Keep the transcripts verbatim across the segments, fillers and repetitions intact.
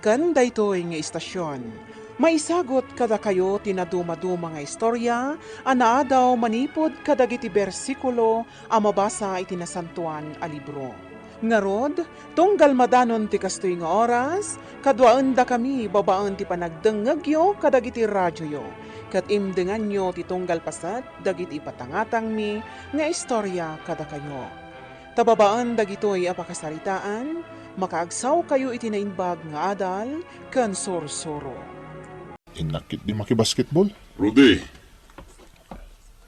Ken daytoy nga istasion, maisagut kadakayo ti nadumaduma nga istorya a naadaw manipud kadagiti bersikulo a mabasa iti Nasantoan a Libro. Ngarud, tunggal madanon ti kastoy nga oras, kaduaendakami babaen ti panagdengngegyo kadagiti radioyo, ket imdenganyo ti tunggal paset dagiti ipatangatangmi nga istorya kadakayo. Ta babaen dagitoy a pakasaritaan, makaagsawkayo iti naimbag nga adal ken sursuro. Innak ketdi makibasketball? Rudy,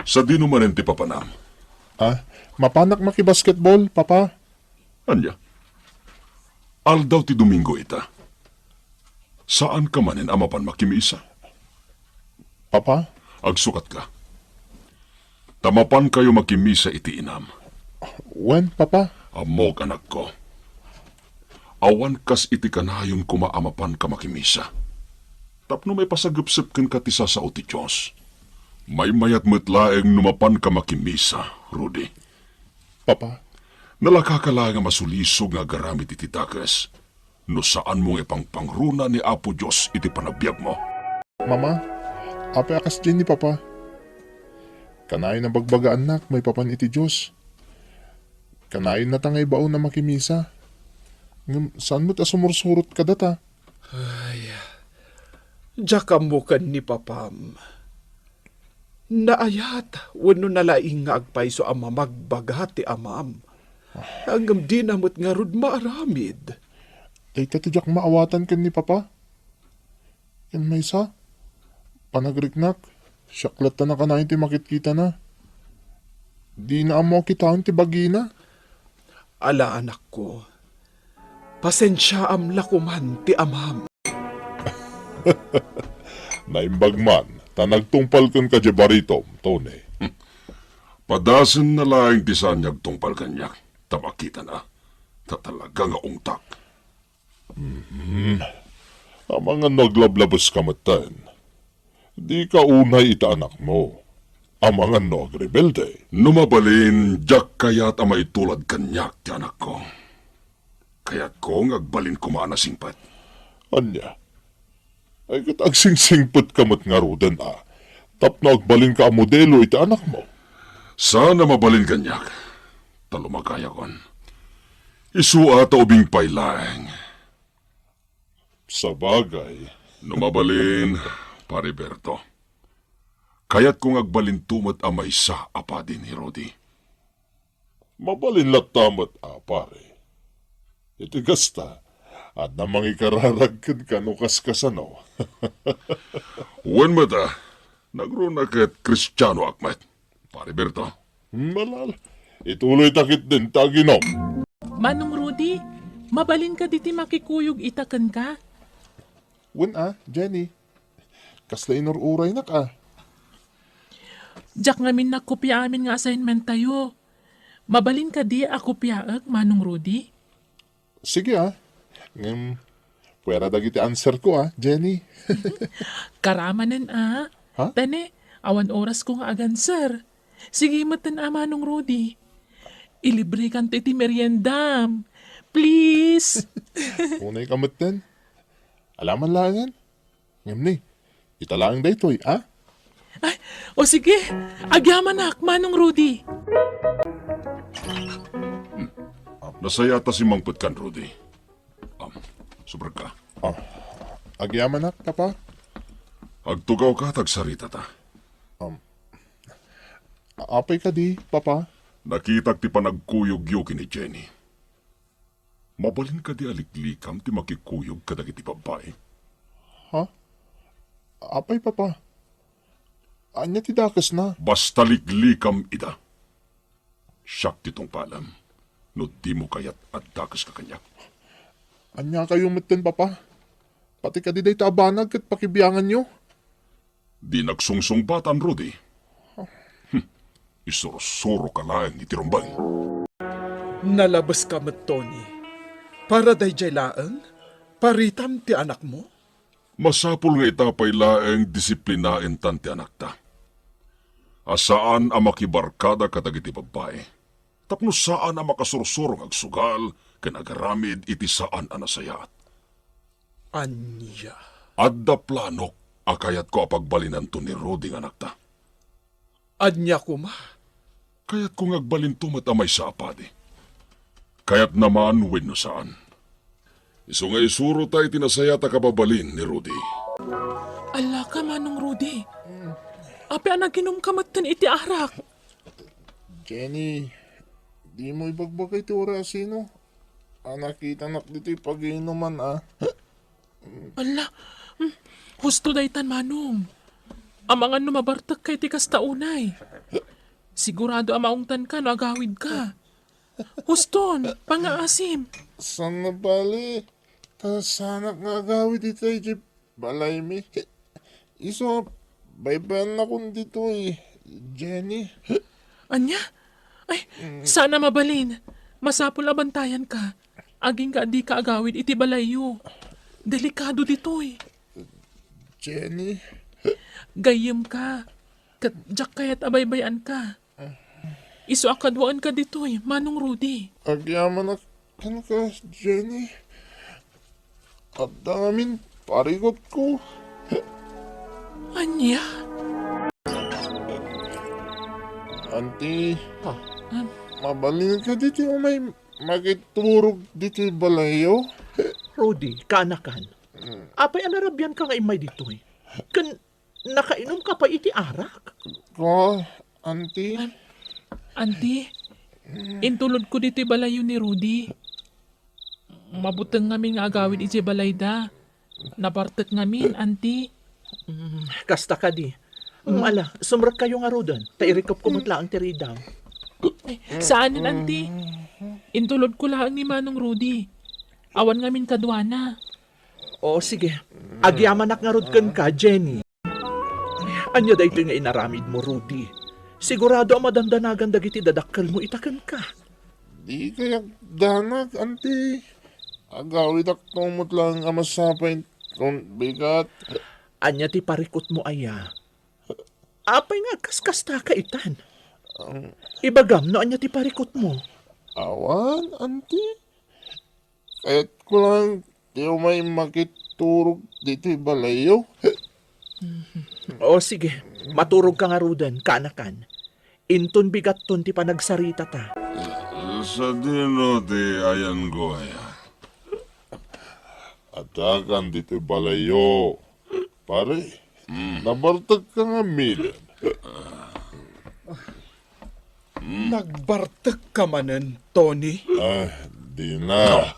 sadino manen ti papanam? Ah, mapanak makibasketball, Papa. Ania? Aldaw ti Domingo ita. Saanka manen a mapan makimisa? Papa? Agsukatka. Ta mapankayo makimisa iti inam. Wen, Papa? Ammok, anakko. Awan kas iti kanayon koma a mapanka makimisa. Tapno maipasagepsep kenka ti sasao ti Dios. Maymayat met laeng no mapanka makimisa, Rudy. Papa? Nalakaka laeng a masulisog nga agaramid iti dakes no saanmo nga ipangpangruna ni Apo Dios iti panagbiagmo. Mama, apay a kasdiay ni Papa? Kanayon a bagbagaannak maipapan iti Dios. Kanayonnata nga ibaon a makimisa. Ngem saan met a sumursurot kadata. Ay, diak ammo ken ni Papam. Naayat wenno nalaing nga agpayso a mamagbaga ti amam. Ngem dina met ngarud maaramid. Dayta ti diak maawatan ken ni Papa. Ken maysa, panagriknak, siak latta nakanayon ti makitkitana. Dina ammo a kitaen ti bagina. Ala, anakko, pasensiaam la koman ti amam. Naimbag man, ta nagtungpal kenka diay baritom, Tony. Padasenna laeng ti saan nga agtungpal kaniak, ta makitana, ta talaga nga ungtak. Mhm. Amangan no aglablabeska metten. Dika unay ita anakmo. Amangan no agrebelde. No mabalin, diak kayat a maitulad kaniak ti anakko. Kayatko nga agbalin koma a nasingpet. Ania? Ay, ket agsingsingpetka met ngaruden a tapno agbalinka a modelo iti anakmo. Saan a mabalin kaniak, ta lumakayakon. Isu a ta ubing pay laeng. Sabagay. No mabalin, Pare Berto, kayatko nga agbalinto met a maysa a padi ni Rudy. Mabalin latta met a, pare. Iti kasta, adda mangikararag kenka no kaskasano. Wen met a, nagruna ket Kristianoak met, Pare Berto. Malal, ituloyta ketdin ta aginom. Manong Rudy, mabalin kadi ti makikuyog ita kenka? Wen a, Jenny. Kasla inur-uraynak a. Diak ngamin nakopia amin nga assignment tayo. Mabalin kadi a kopiaek, Manong Rudy? Sige a. Ngem, puera dagiti answer ko a, Jenny. Karamanen a. Ha? Tane, awan oras ko nga aganswer. Sige metten a, Manong Rudy. Ilibrekan to iti meriendam. Please. Unay ka metten. Alaman laengen. Ngem ni, ita laeng daytoy, a? Ay, o sige, agyamanak, Manong Rudy. Nasayat a simmangpetkan, Rudy. Um, subrek ka. Ah, agyamanak, Papa. Agtugaw ka, ta agsaritata. Um, apay kadi, Papa? Nakitak ti panagkuyogyo ken ni Jenny. Mabalin kadi a liklikam ti makikuyog kadagiti babbai? Ha? Apay, Papa? Ania ti dakesna? Basta liklikam ida. Siak ti tungpalem no dimo kayat a dakeska kaniak. Aniakayo metten, Papa? Pati kadi dayta a banag ket pakibianganyo? Di nagsungsungbat, Rudy. Hmm. Isursuro ka laeng iti rumbeng. Nalabes ka met, Tony. Para daydiay laeng, paritam ti anakmo? Masapul nga ita pay laeng disiplinaentan ti anakta. A saan a makibarkada kadagiti babbai. Tapno saan a makasursuro nga agsugal ken agaramid iti saan a nasayaat. Ania? Adda planok a kayatko a pagbalinanto ni Rudy nga anakta. Ania koma? Kayatko nga agbalinto met a maysa a padi. Kayatna man wenno saan. Isu nga isurota iti nasayaat a kababalin ni Rudy. Allaka, Manong Rudy. Apay a naginumka metten iti arak? Jenny, dimo ibagbaga iti uray a sino a nakitanak ditoy pagiinuman, a? Alla, hmm, husto daytan, Manong. Amangan no mabartekka iti kasta unay. Sigurado a maungtanka no agawidka. Huston, pangngaasim. Saan a bale, ta saanak nga agawid ita idiay balaymi. Isu a baybay-annakon ditoy, Jenny. Ania? Ay, saan a mabalin. Masapul a bantayanka. Agingga a dika agawid iti balayyo. Delikado ditoy. Jenny? Gayyemka. Ket diak kayat a baybay-anka. Isu a kaduaenka ditoy, Manong Rudy. Agyamanak kenka, Jenny. Adda ngamin parikutko. Ania? Anti, ah, mabalin kadi ti umay makiturog ditoy balayyo? Rudy, kaanakan. Apay a narabianka nga immay ditoy? Ken nakainumka pay iti arak? Ko, anti? Anti, intulodko ditoy balayyo ni Rudy. Mabuteng ngamin nga agawid idiay balayda. Nabartek ngamin, anti. Mm, kasta kadi. Mm, ala, sumrekkayo ngaruden, ta irikepko met laeng ti ridaw. Ay, saanen, anti. Intulodko laeng ni Manong Rudy. Awan ngamin kaduana. O, sige. Agyamanak ngarud kenka, Jenny. Ania daytoy nga inaramidmo, Rudy? Sigurado a madandanagan dagiti dadakkelmo ita kenka. Di kayak danag, anti. Agawidakto met laeng a masapay inton bigat. Ania ti parikutmo aya? Apay nga agkaskastaka itan? Ibagam no ania ti parikutmo. Awan, anti. Kayatko lang ti umay makiturog ditoy balayyo. O sige, maturogka ngaruden, kaanakan. Inton bigatton ti panagsaritata. Sadino ti ayanko aya? Addakan ditoy balayyo. Pare, nabartekka ngamin. Nagbartekka manen, Tony? Ah, dina.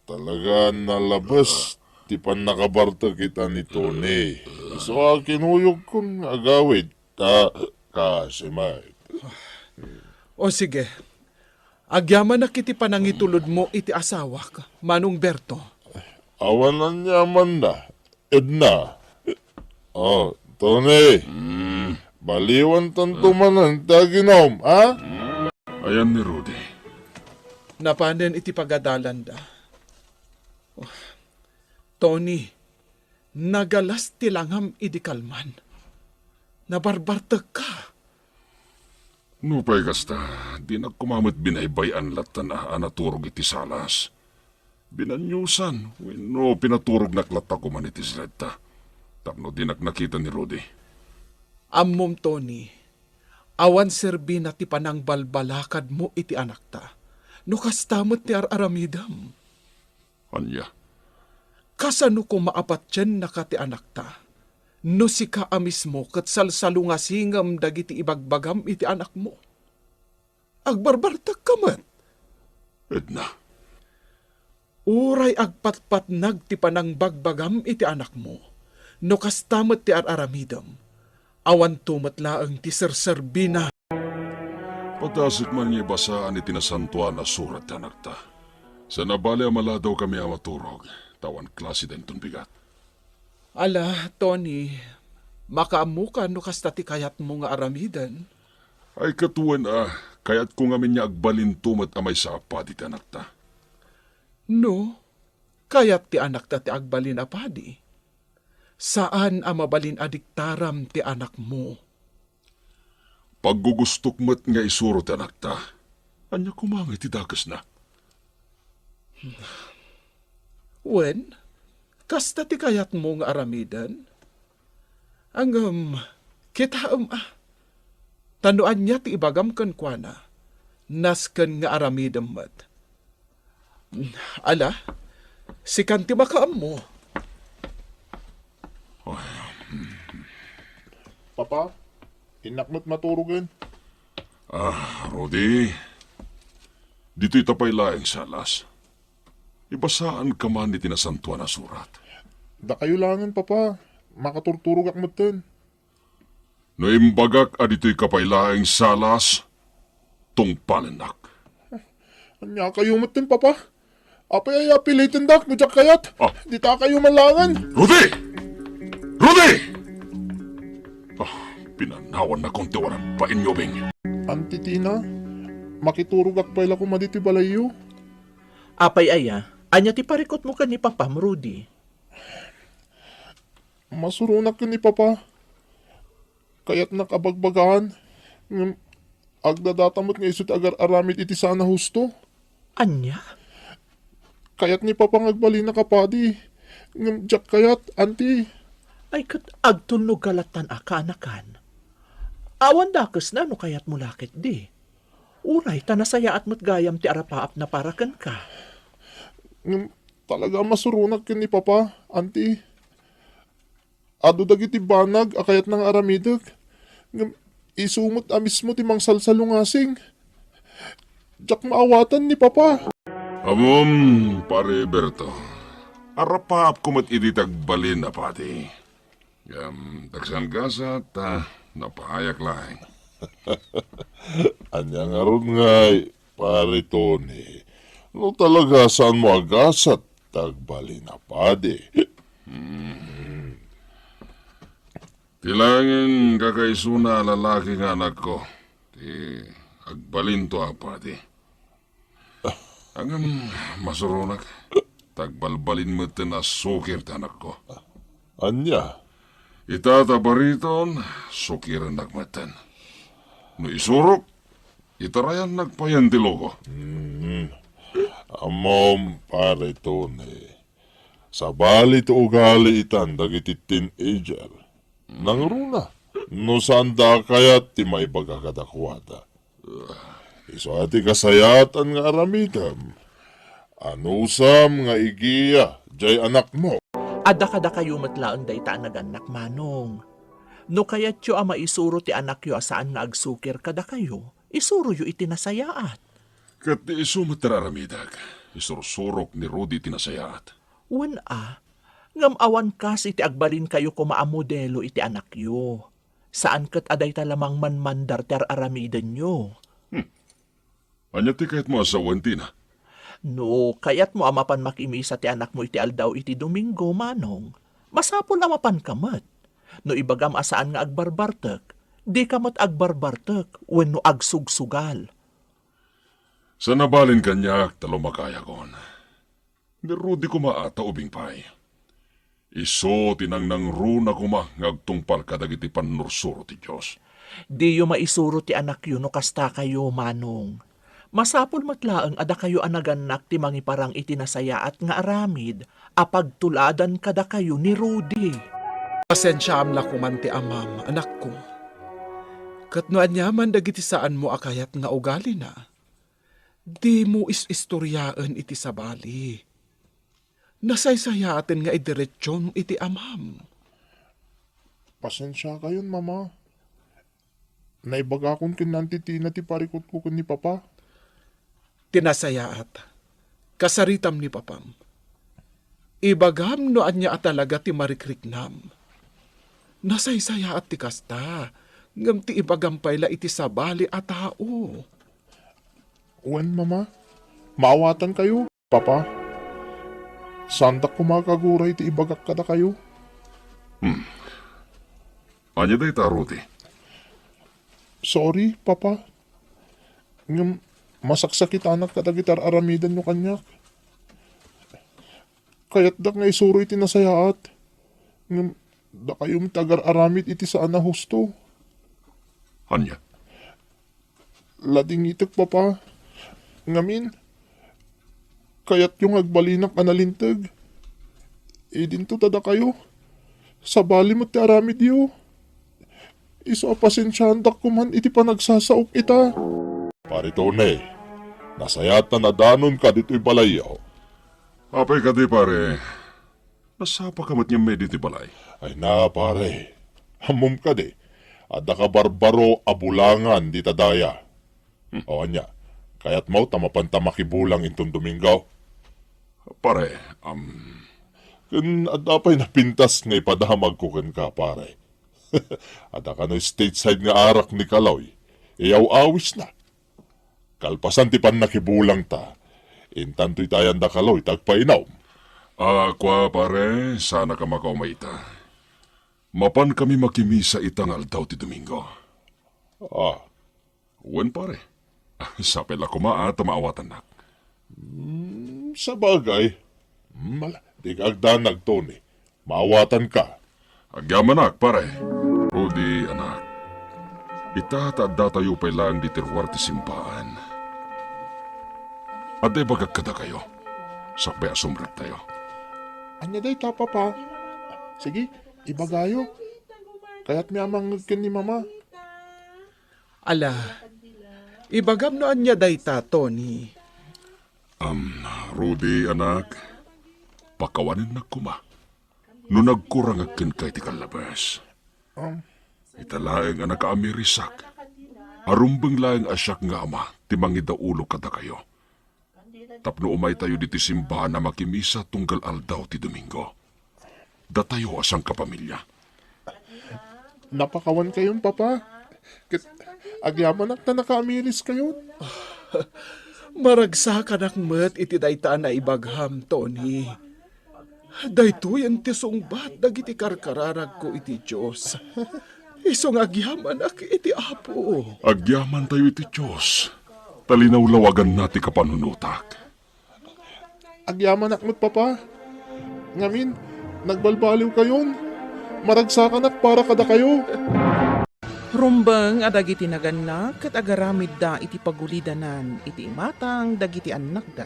Talaga nalabes ti pannakabartek ita ni Tony. Isu a kinuyogkon nga agawid ta kaasimek. O sige, agyamanak iti panangitulodmo iti asawak, Manong Berto. Awan aniamanna. Edna. O, Tony. Mm. Baliwantanto manen ti aginom, a? Ayan ni Rudy. Napanen iti pagadalanda. O, Tony, nagalas ti langam idi kalman. Nabarbartekka. Nupay kasta, dinak koma met binaybay-an latta a naturog iti salas. Binanyosan, wenno pinaturognak latta koma iti siretta, tapno dinak nakita ni Rudy. Ammom, Tony, awan serbina ti panangbalbalakadmo iti anakta, no kasta met ti ar-aramidem. Ania? Kasano koma a patiennaka ti anakta, no sika a mismo ket salsalungasingem dagiti ibagbagam iti anakmo? Agbarbartekka met. Edna. Uray agpatpatnag ti panangbagbagam iti anakmo, no kasta met ti ar-aramidem, awanto met laeng ti serserbina. Padasek man nga ibasaan iti Nasantoan a Surat ti anakta. Saan a bale a maladawkami a maturog, ta awan klase dayton bigat. Ala, Tony, makaammoka no kasta ti kayatmo nga aramiden? Ay, ket wen a, kayatko ngamin nga agbalinto met a maysa a padi ti anakta. No, kayat ti anakta ti agbalin a padi, saan a mabalin a diktaram ti anakmo. Paggugustok met nga isuro ti anakta. Ania koma ngay ti dakesna? Wen, Kasta ti kayatmo nga aramiden? Ngem, kitaem a, ta no ania ti ibagam kenkuana, nasken nga aramidem met. Ala, sikan ti makaammo. Papa, innak met maturogen. Ah, Rudy, ditoy ta pay laeng salas. Ibasaanka man iti Nasantoan a Surat. Dakayo laengen, Papa. Makaturturogak metten. No imbagak a ditoyka pay laeng salas, tungpalennak. Ania kayo metten, Papa? Apay aya pilitendak no diak kayat? Ah. Ditakayo man laengen. Rudy! Rudy! Ah, pinanawannakon ti awanan bainyo, Bing. Auntie Tina, makiturogak pay la koma ditoy balayyo. Apay aya? Ania ti parikutmo ken ni Papam, Rudy? Masuronak ken ni Papa. Kayatnak a bagbagaan, ngem agdadata met nga isu ti agar-aramid iti saan a husto. Ania? Kayat ni Papa nga agbalinak a padi, ngem diak kayat, Auntie. Ay, ket agtulnog ka lattan a kaanakan. Awan dakesna no kayatmo la ketdi. Uray ta nasayaat met gayam ti arapaapna para kenka. Ngem talaga a masuronak ken ni Papa, Auntie. Adu dagiti banag a kayatna nga aramidek, ngem isu met a mismo ti mangsalsalungasing. Diak maawatan ni Papa. Ammom, Pare Berto, arapaapko met iti ti agbalin a padi. Ngem, ta saan gasat, ta napahayak laeng. Ania ngarud ngay, Pare Tony, no talaga saanmo a gasat ti agbalin a padi? Hmm. Ti laengen kakaisuna a lalaki nga anakko, ti agbalinto a padi. Ngem, masuronak, ta agbalbalin metten a sukir ti anakko. Ania? Ita ta bariton, sukirennak metten. No isurok, itarayannak payen ti logo. Hmm. Ammom, Pare Tony, sabali ti ugali itan dagiti teenager. Nangruna, no saanda a kayat ti maibaga kadakuada. Isu a ti kasayaatan nga aramidem. Anusam nga igiya jay anakmo. Adda kadakayo met laeng dayta a nagannak, Manong. No kayatyo a maisuro ti anakyo a saan nga agsukir kadakayo, isuroyo iti nasayaat. Ket ti isu met ti ar-aramidek, isursurok ni Rudy ti nasayaat. Wen a, ngem awan kas iti agbalinkayo koma a modelo iti anakyo. Saan ket a dayta la mangmanmandar ti ar-aramidenyo. Hmm. Ania ti kayatmo a sawen, Tina? No kayatmo a mapan makimisa ti anakmo iti aldaw iti Domingo, Manong, masapul a mapanka met. No ibagam a saan nga agbarbartek, dika met agbarbartek wenno agsugsugal. Saan a balin kaniak ta lumakayakon. Ni Rudy koma a ta ubing pay. Isu ti nangnangruna koma nga agtungpal kadagiti pannursuro ti Dios. Diyo maisuro ti anakyo no kastakayo, Manong. Masapul met laeng a dakayo a nagannak ti mangiparang iti nasayaat nga aramid a pagtuladan kadakayo ni Rudy. Pasensiaam la koman ti amam, anakko. Ket no aniaman dagiti saanmo a kayat nga ugalina, dimo is-istoriaen iti sabali. Nasaysayaaten nga idiretsyon iti amam. Pasensiakayon, Mama. Naibagakon ken ni Auntie Tina ti parikutko ken ni Papa. Ti nasayaat, kasaritam ni Papam. Ibagam no ania a talaga ti marikriknam. Nasaysayaat ti kasta, ngem ti ibagam pay la iti sabali a tao. Wen, Mama, maawatankayo. Papa, saandak koma a kagura iti ibagak kadakayo. Hmm. Ania dayta, Rudy? Sorry, Papa. Ngem masaksakitanak kadagiti ar-aramidenyo kaniak. Kayatdak nga isuro iti nasayaat. Ngem dakayo met ti agar-aramid iti saan a husto. Ania? Ladingitek, Papa. Ngamin, kayatyo nga agbalinak a nalinteg. Idinto ta dakayo. Sabali met ti aramidyo. Isu a pasensiaandak koman iti panagsasaok ita. Pare Tony, nasayaat a nadanonka ditoy balayyo. Apay kadi, pare? Nasapaka met ngamin ditoy balay? Ay na, pare. Ammom kadi, adda kabarbaro a bulangan dita daya. Hmm. O ania, kayatmo ta mapanta makibulang inton Domingo? Pare, um, Ken adda pay napintas nga ipadamagko kenka, pare. Adda kano stateside nga arak ni Kaloy, iyaw-awisna. Kalpasan ti pannakibulangta, intanto itayan da Kaloy ti agpainom. Ah, kua, pare, saanak a makaumay ita. Mapankami makimisa ita nga aldaw ti Domingo. Ah. Wen, pare. Sapay la koma a ta maawatannak. Hmm, sabagay. Hmm, ala, dika agdanag, Tony. Maawatanka. Agyamanak, pare. Rudy, anak. Ita ta addatayo pay laeng ditoy ruar ti simbaan. Adda ibagak kadakayo. Sakbay a sumrektayo. Ania dayta, Papa? Sige, ibagayo. Kayatmi a mangngeg ken ni Mama. Ala, ibagam no ania dayta, Tony. Am, Rudy, anak, pakawanennak koma no nagkurangak kenka iti kallabes. Am. Ita laeng a nakaamirisak, a rumbeng laeng a siak nga ama ti mangidaulo kadakayo. Tapno umaytayo ditoy simbaan a makimisa tunggal aldaw ti Domingo. Datayo a sangkapamilia. Napakawankayon, Papa. Ket agyamanak ta nakaamiriskayon. Maragsakanak met iti dayta a naibagham, Tony. Daytoyen ti sungbat dagiti karkararagko iti Dios. Isu nga agyamanak iti Apo. Agyamantayo iti Dios, ta linawlawaganna ti kapanunotak. Agyamanak met, Papa. Ngamin, nagbalbaliwkayon. Maragsakanak para kadakayo. Rumbeng a dagiti nagannak ket agaramidda iti pagulidanan iti imatang dagiti annakda.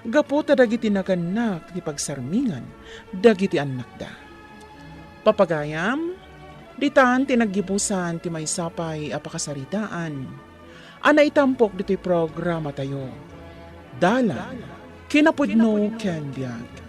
Gapu ta dagiti nagannak ti pagsarmingan dagiti annakda. Papagayam, ditan ti naggibusan ti maysa pay a pakasaritaan a naitampok ditoy programatayo. Dalan, kinapudno ken biag.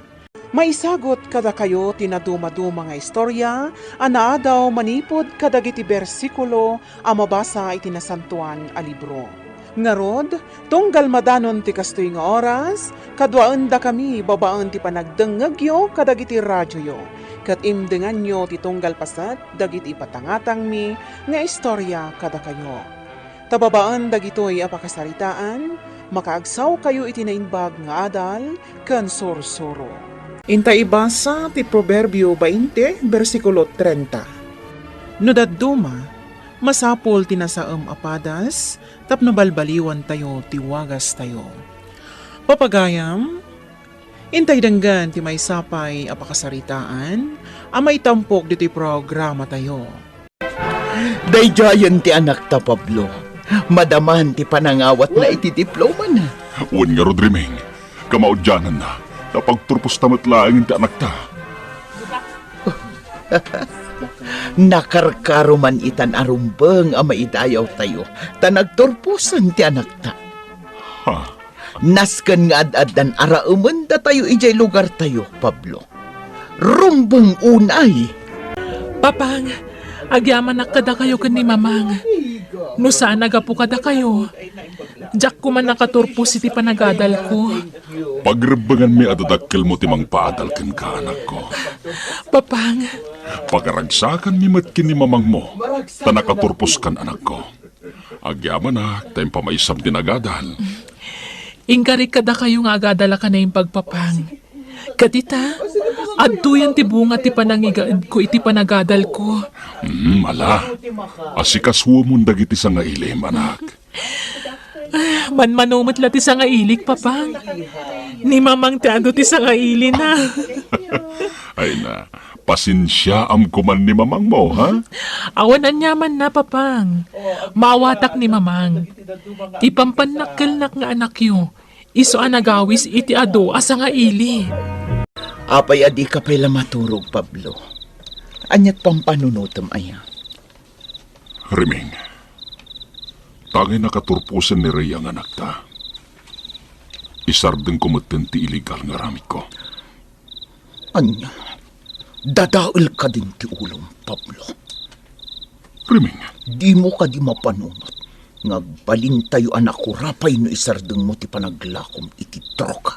Maisagut kadakayo ti nadumaduma nga istorya a naadaw manipud kadagiti bersikulo a mabasa iti Nasantoan a Libro. Ngarud, tunggal madanon ti kastoy nga oras, kaduaendakami babaen ti panagdengngegyo kadagiti radioyo, ket imdenganyo ti tunggal paset dagiti ipatangatangmi nga istorya kadakayo. Ta babaen dagitoy a pakasaritaan, makaagsawkayo iti naimbag nga adal ken sursuro. Inta ibasa ti Proverbio bainte, bersikulo trenta. No dadduma, masapul ti nasaem a padas tapno balbaliwantayo ti wagastayo. Papagayam, intay denggen ti maysa pay a pakasaritaan a maitampok ditoy programatayo. Daydiayen ti anakta, Pablo. Madaman ti panangawatna iti diplomana. Wen ngarud, Rimeng, kamaudiananna, ta pagturposta met laeng ti anakta. Nakarkaro man itan a rumbeng a maidayawtayo, ta nagturposen ti anakta. Ha? Nasken nga ad-addan araemen datayo idiay lugartayo, Pablo. Rumbeng unay. Papang, agyamanak kadakayo ken ni Mamang. No saan a gapu kadakayo, diak koma nakaturpos iti panagadalko. Pagrebbenganmi a dadakkelmo ti mangpaadal kenka, anakko. Papang. Pagaragsakanmi met ken ni mamangmo, ta nakaturposkan, anakko. Agyamanak, ta impamaysam ti nagadal. Inkarik kadakayo nga agadal a kanaimbag, Papang. Ket ita, adtoyen ti bunga ti panangigaedko iti panagadalko. Hmm, ala. Asikasuemon dagiti sangailim, anak. Ah, manmano met la ti sangailik, Papang. Ni Mamang ti adu ti sangailina. Ay na, pasensiaam koman ni mamangmo, ha? Awan aniamanna, Papang. Maawatak ni Mamang. Ti pampannakkelnak nga anakyo, isu a nagawis iti adu a sangaili. Apay a dika pay la maturog, Pablo? Ania't pampanunotem aya? Riming, tangay nakaturposen ni Rhea nga anakta. Isardengko metten ti illegal nga aramidko. Ania, dadael kadin ti ulom, Pablo? Riming. Dimo kadi mapanunot nga agbalintayo a nakurapay no isardengmo ti panaglakom iti droga?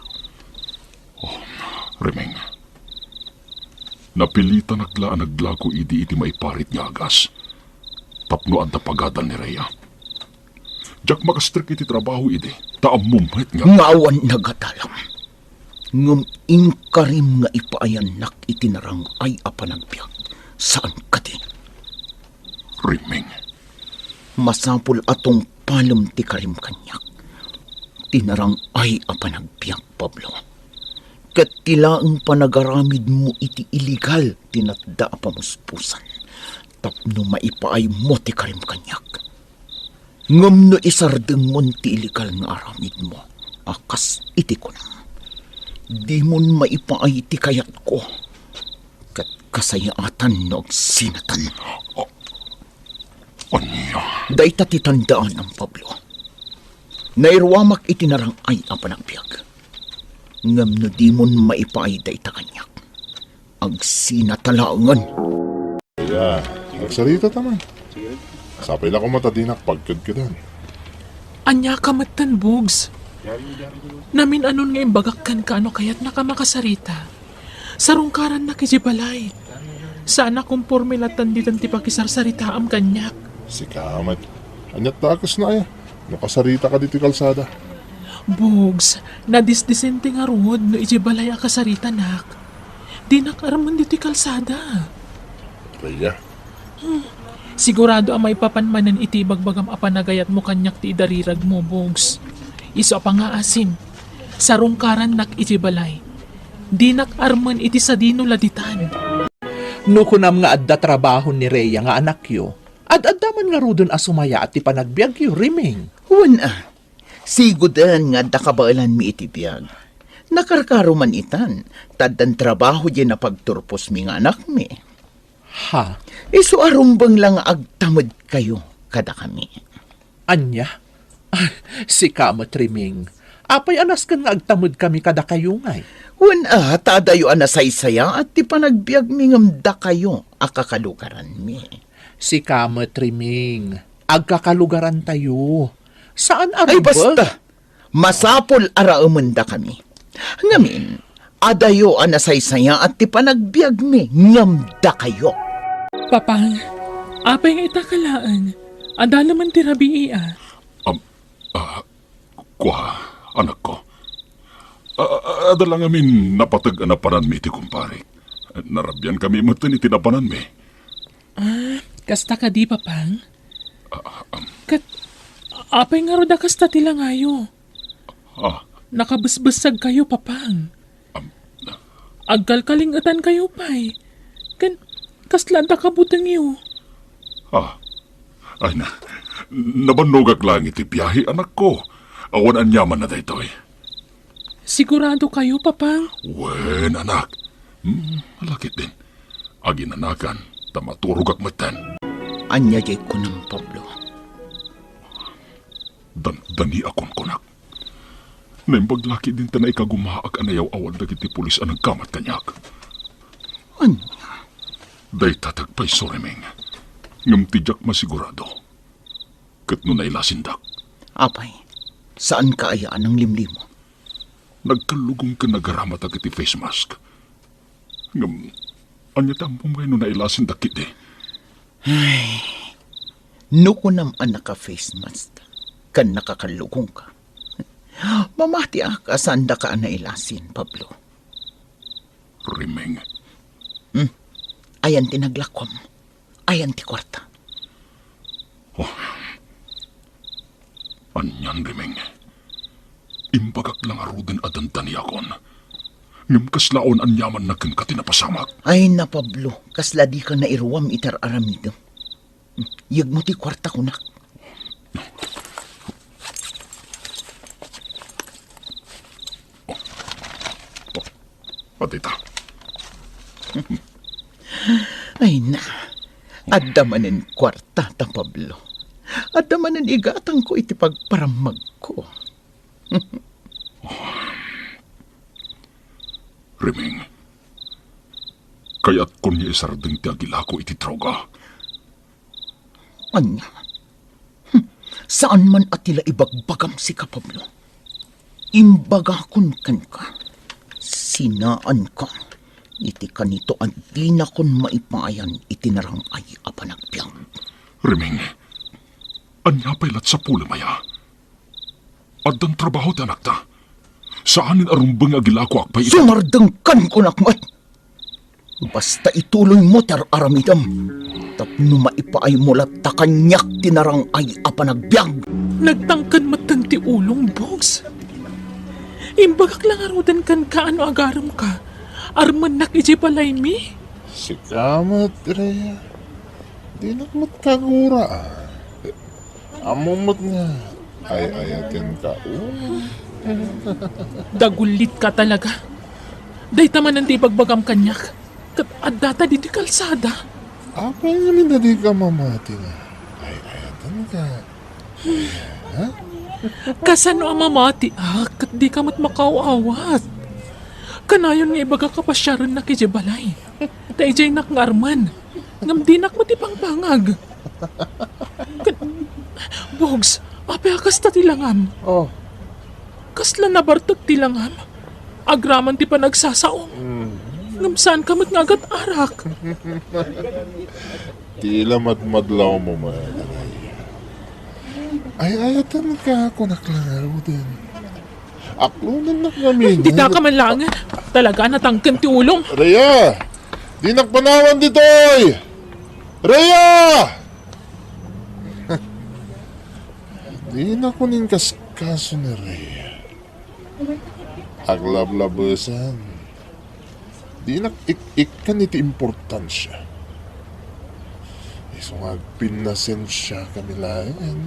Oh, Riming. Napilitanak la a naglako idi iti maiparit nga agas tapno adda pagadal ni Rhea. Diak makastrek iti trabaho idi, ta ammom met nga... Nga awan nagadalam. Ngem inkarim nga ipaayannak iti narang-ay a panagbiag. Saan kadi? Riming. Masapul a tungpalem ti karim kaniak. Ti narang-ay a panagbiag, Pablo. Ket ti laeng panagaramidmo iti illegal ti natda a pamuspusan tapno maipaaymo ti karim kaniak. Ngem no isardengmon ti illegal nga aramidmo a kas iti kunam, dimon maipaay ti kayatko, ket kasayaatan no agsinatan. A-, ania? Dayta ti tandaanam, Pablo. Nairuamak iti narang-ay a panagbiag. Ngem no dimon maipaay dayta kaniak, agsinata laengen. Ya, agsarita ta man. Sapay la koma ta dinak pagkedkedan. Ania ka metten, Bugs? Namin-anon nga imbagak kenka no kayatnak a makasarita. Sarungkarannak idiay balay. Saan a komporme latta ditoy ti pakisarsaritaam kaniak. Sika met. Ania't dakesna aya? No kasarita ka ditoy kalsada. Bugs, nadisdisente ngarud no idiay balay a kasaritanak. Dinak armen ditoy kalsada. Rhea. Hmm. Sigurado a maipapan manen iti ibagbagam a panagayatmo kaniak ti idariragmo, Bugs. Isu a pangngaasim, sarungkarannak iti balay. Dinak armen iti sadino la ditan. No kunam nga adda trabaho ni Rhea nga anakyo, ad-adda man ngaruden a sumayaat ti panagbiagyo, Riming. Wen a, siguden nga adda kabaelanmi iti biag. Nakarkaro man itan, ta addan trabaho diay napagturposmi nga anakmi. Ha? Isu a rumbeng la nga agtamedkayo kadakami. Ania? Ay, sika met, Riming. Apay a nasken nga agtamedkami kadakayo ngay? Wen a, ta adayo a nasaysayaat ti panagbiagmi ngem dakayo a kakalugaranmi. Sika met, Riming. Agkakalugarantayo. Saan a... Ay, rumbeng. Basta! Masapul a raemendakami. Ngamin, adayo a nasaysayaat ti panagbiagmi ngem dakayo. Papang, apay nga ita ka laeng? Adda laeng ti rabii a. Am, ah, kua, anakko. A-, a-, adda la ngamin napateg a napananmi iti kumparik. Narabiankami metten iti napananmi. Ah, kasta kadi, Papang? Ah, am. Ket, apay ngarud a kasta ti langayo? Ah. Nakabesbessegkayo, Papang. Am. Agkalkalingetankayo pay. Ken, kasla adda kabutengyo? Ah. Ay na, nabannogak laeng iti biahe, anakko. Awan aniamanna daytoy. Siguradokayo, Papang? Wen, anak. Hmm, malakit din. Aginanakan, ta maturogak metten. Ania diay kunam, Pablo? Dan-, daniakon, kunak. Naimbag la ketdin ta naikagumaak a nayaw-awad dagiti pulis a nagkamat kaniak. Ania? Dayta ti agpayso, Riming. Ngem ti diak masigurado, ket no nailasindak. Apay, saanka aya a nanglimlimo? Nagkallugong ken nagaramatak iti face mask. Ngem, ania ti ammom ngay no nailasindak ketdi? Ay, no kunam a naka-face mask ken nakakallugongka, mamatiak a saandaka a nailasin, Pablo. Riming. Hmm. Ayan ti naglakom. Ayan ti kuarta. Oh. Anian, Riming. Imbagak la ngaruden a dandaniakon. Ngem kasla awan aniamanna kenka ti napasamak. Ay na, Pablo, kasla dika nairuam iti ar-aramidem. Yegmo ti kuarta, kunak. Adda ita. Ay na, adda manen kuartata, Pablo. Adda manen igatangko iti pagparammagko. Riming, kayatkon nga isardeng ti agilako iti droga. Ania? Hmm. Saan man a ti la ibagbagam sika, Pablo. Imbagakon kenka, sinaanka iti kanito a dinakon maipayan iti narang-ay a panagbiag. Riming, ania pay la't sapulem aya? Addan trabaho ti anakta. Saanen a rumbeng nga agilakoak pay ita. Sumardengkan, kunak met. Basta ituloymo ti ar-aramidem tapno maipaaymo latta kaniak ti narang-ay a panagbiag. Nagtangken metten ti ulong, Bogs. Imbagak la ngaruden kenka no agaremka. Armennak idiay balaymi. Sika met, Rhea. Dinak met kagura, a. Ammom met nga ay-ayatenka. Dagullitka talaga. Dayta manen ti ibagbagam kaniak. Ket addata ditoy kalsada. Apay ngamin a dika mamati nga ay-ayatenka? Ha? Kasano a mamatiak ket dika met makaaw-awat? Kanayon nga ibagak a pasiarennak idiay balay. Ta idiaynak nga armen. Ngem dinak met ipangpangag. Ket, Bogs, apay a kasta ti langam? Oh. Kasla nabartek ti langam? Agraman ti panagsasaom. Mm. Ngem saanka met nga agat-arak. Ti la madmadlawmo met, Rhea. Ay-ayatenka, kunak la ngaruden. Aklonennak ngamin. Dita ka man laeng. Talaga, natangken ti ulom. Rhea! Dinak panawan ditoy! Rhea! Dinakon inkaskaso ni Rhea. Aglablabesen. Dinak ik-ikkan iti importansia. Isu nga agpinnasensiakami laeng.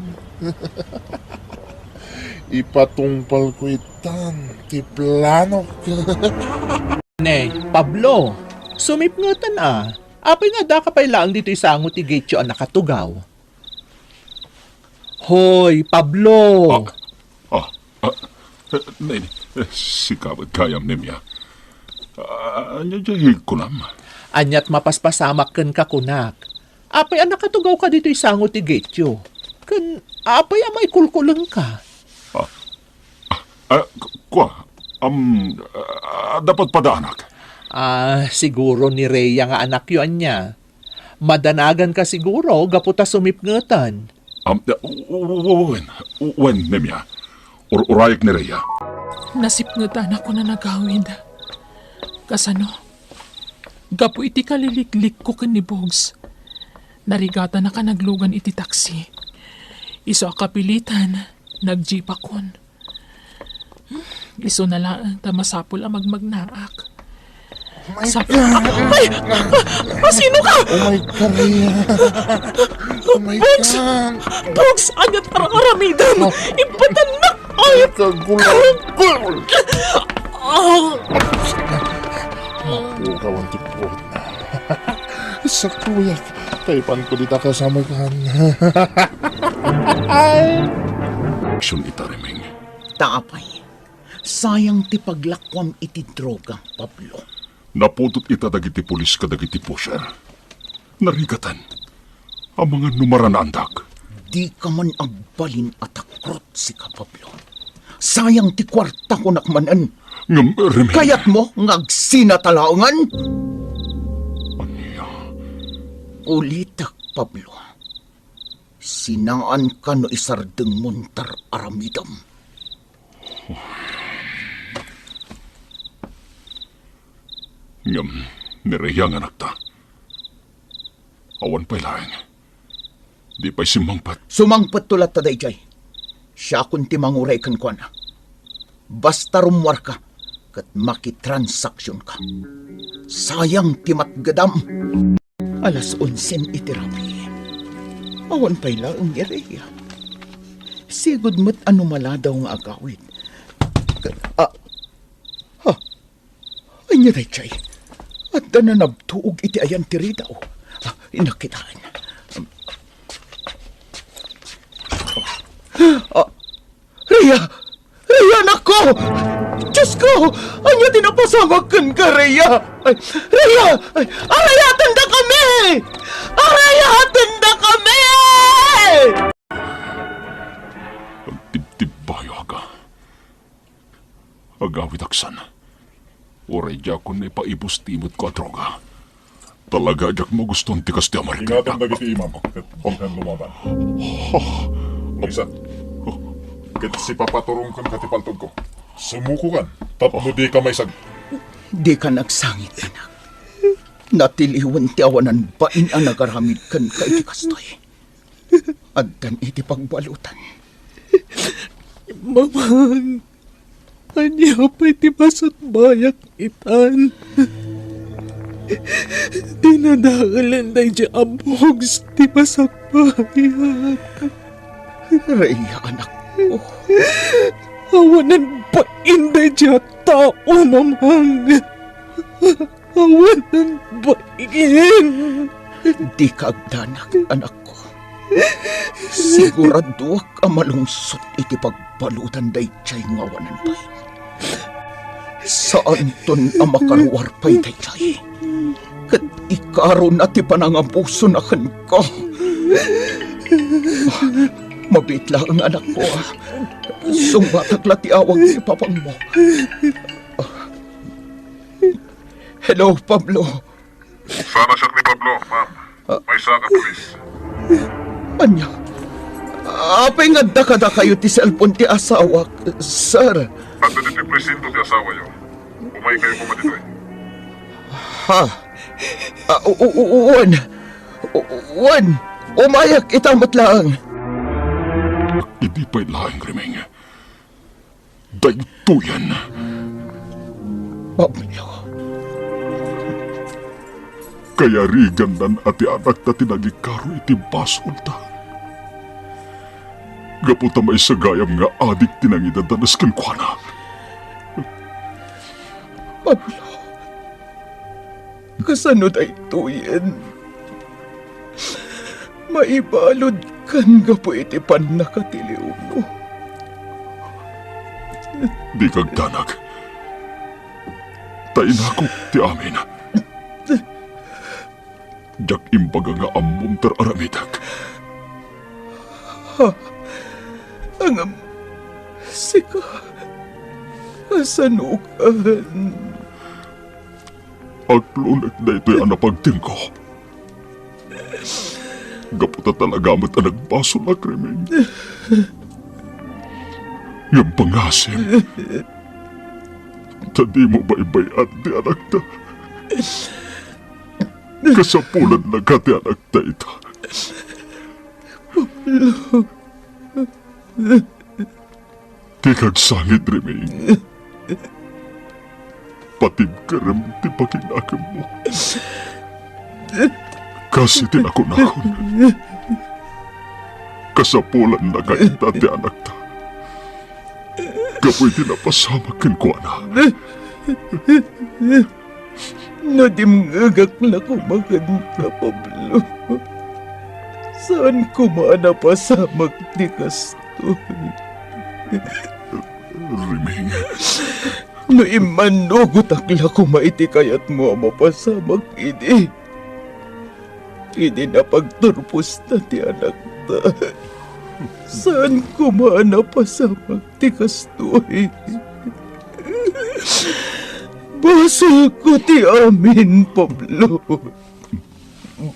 Ipatungpalko itan ti planok. Ne, Pablo, sumipngeten a. Apay nga addaka pay laeng ditoy sango ti gateyo a nakatugaw? Hoy, Pablo! Ah, ah, ah, ne, ne, sika met gayam, Nemia. Ah, ania diay kunam? Aniat mapaspasamak kenka, kunak? Apay a nakatugawka ditoy sango ti gateyo? Ken apay a maikulkulengka? Ah, ah, ku-, kua, am, ah, dapat padaanak. Ah, siguro ni Rhea nga anakyo ania. Madanaganka siguro gapu ta sumipngeten. Am, u-, u-, u-, wen, wen, Nemia. Ur-, urayek ni Rhea. Nasipngetanakon a nagawid. Kasano? Gapu iti kaliliklikko ken ni Bogs, narigatanaka naglugan iti taksi. Isu a kapilitan, nagjeepakon. Isuna laeng ta masapul a magmagnaak. Oh my Sa-, God! Ay! Ah, ah, sino ka? Oh my God, Rhea. Oh my Bogs! God! Bogs! Aniat ar-aramidem? Oh. Impatannak! Ay! Kagulagul! Ah! Mapukawan ti puot. Saktuyak, kaipanko dita kasamakan. Ay! Aksyon ita, Remeng. Ta apay, sayang ti paglakuam iti droga, Pablo. Napudot ita dagiti pulis kadagiti pusher. Narigatan. Amangan no maranaandak. Dika man agbalin a takrot, sika, Pablo. Sayang ti kuarta, kunak manen. Ngem, Remeng. Kayatmo nga agsinatalaengan? Ania? Ulitek, Pablo. Sinaanka no isardengmon ti ar-aramidem. Ngem, ni Rhea nga anakta. Awan pay laeng. Di pay simmangpet. Sumangpetto latta daydiay. Siakon ti manguray kenkuana. Basta rummuarka ket makitransaksiyonka. Sayang ti matgedam. Alas onsen iti rabii. Awan pay laeng ni Rhea. Sigud met a no maladaw nga agawid. Ket, ah, ha? Ay, Nia daydiay, adda nanabtuog iti ayan ti ridaw. Ah, inakkitaan. Ah, Rhea! Rhea, anakko! Diosko! Ania ti napasamak kenka, Rhea? Ay, Rhea! Ay, arayatendakami! Arayatendakami! Agtibtibbayo, aga. Agawidak san. Uray diakon naipaibus ti imutko a droga. Talaga diak magustuan ti kastoy a marikna. Ingatam dagiti imam ket dikan lumaban. Maysa. Ket sipapaturonkan ka ti paltogko. Sumukokan tapno dika maisag. Dika agsangit, anak. Natiliwen ti awanan bain a nagaramid kenka iti kastoy. Addan iti pagbalutan. Mamang, ania pay ti masakbayak itan? Dinadaelen daydiay a bugs ti masakbayak. Rhea, anakko. Awanan bain daydiay a tao, Mamang. Awanan bain. Dika agdanag, anakko. Siguraduak a malungsot iti pagbalutan daydiay nga awanan bain. Saanton a makaruar pay daydiay. Ket ikaruna ti panangabusona kenka. Mabiit laeng, anakko, a. Sungbatak la ti awag ti papangmo. Hello, Pablo. Saan a siak ni Pablo, ma'am. Ah. Maysa ka, pulis. Ania? Apay nga adda kadakayo ti cellphone ti asawak, sir? Adda ditoy presinto ti asawayo. Umaykayo koma ditoy. Ha? Ah, u-, u-, u-, wen. U-, wen. Umayak ita met laeng. Idi pay laeng, Reming. Daytoyen. Pablo. Kayarigannan a ti anakta ti nangikaro iti basolda. Gapu ta maysa gayam nga adik ti nangidadanas kenkuana. Pablo. Kasano daytoyen? Maibaludkan gapu iti pannakatiliwmo. Dika agdanag. Ta inakok ti amin. Diak imbaga nga ammom ti ar-aramidek. Ha? Ngem sika, kasanokan? Aglunek daytoy a napagtengko. Gapu ta talaga met a nagbasolak, Reming. Ngem pangasim ta dimo baybay-an ti anakta. Kasapulannaka ti anakta ita. Dika agsangit, Reming. Patibkerem ti pakinakemmo. Kas iti nakunakon, kasapulannaka ita ti anakta. Gapu iti napasamak kenkuana. Nadimngegak la koma kenka, Pablo. Saan koma a napasamak ti kastoy. Reming. No immannugotak la koma iti kayatmo a mapasamak idi, idi napagturposta ti anakta. Saan koma a napasamak ti kastoy. Basolko ti amin, Pablo.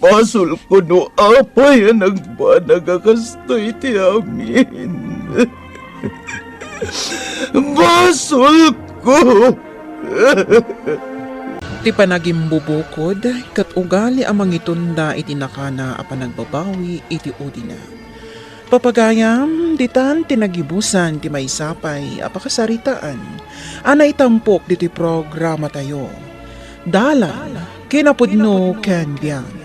Basolko no apay a nagbanag a kastoy ti amin. Basolko! Ti panagimbubukod ket ugali a mangitunda iti nakana a panagbabawi iti udina. Papagayam, ditan ti nagibusan ti maysa pay a pakasaritaan a naitampok ditoy programatayo. Dalan, kinapudno ken biag.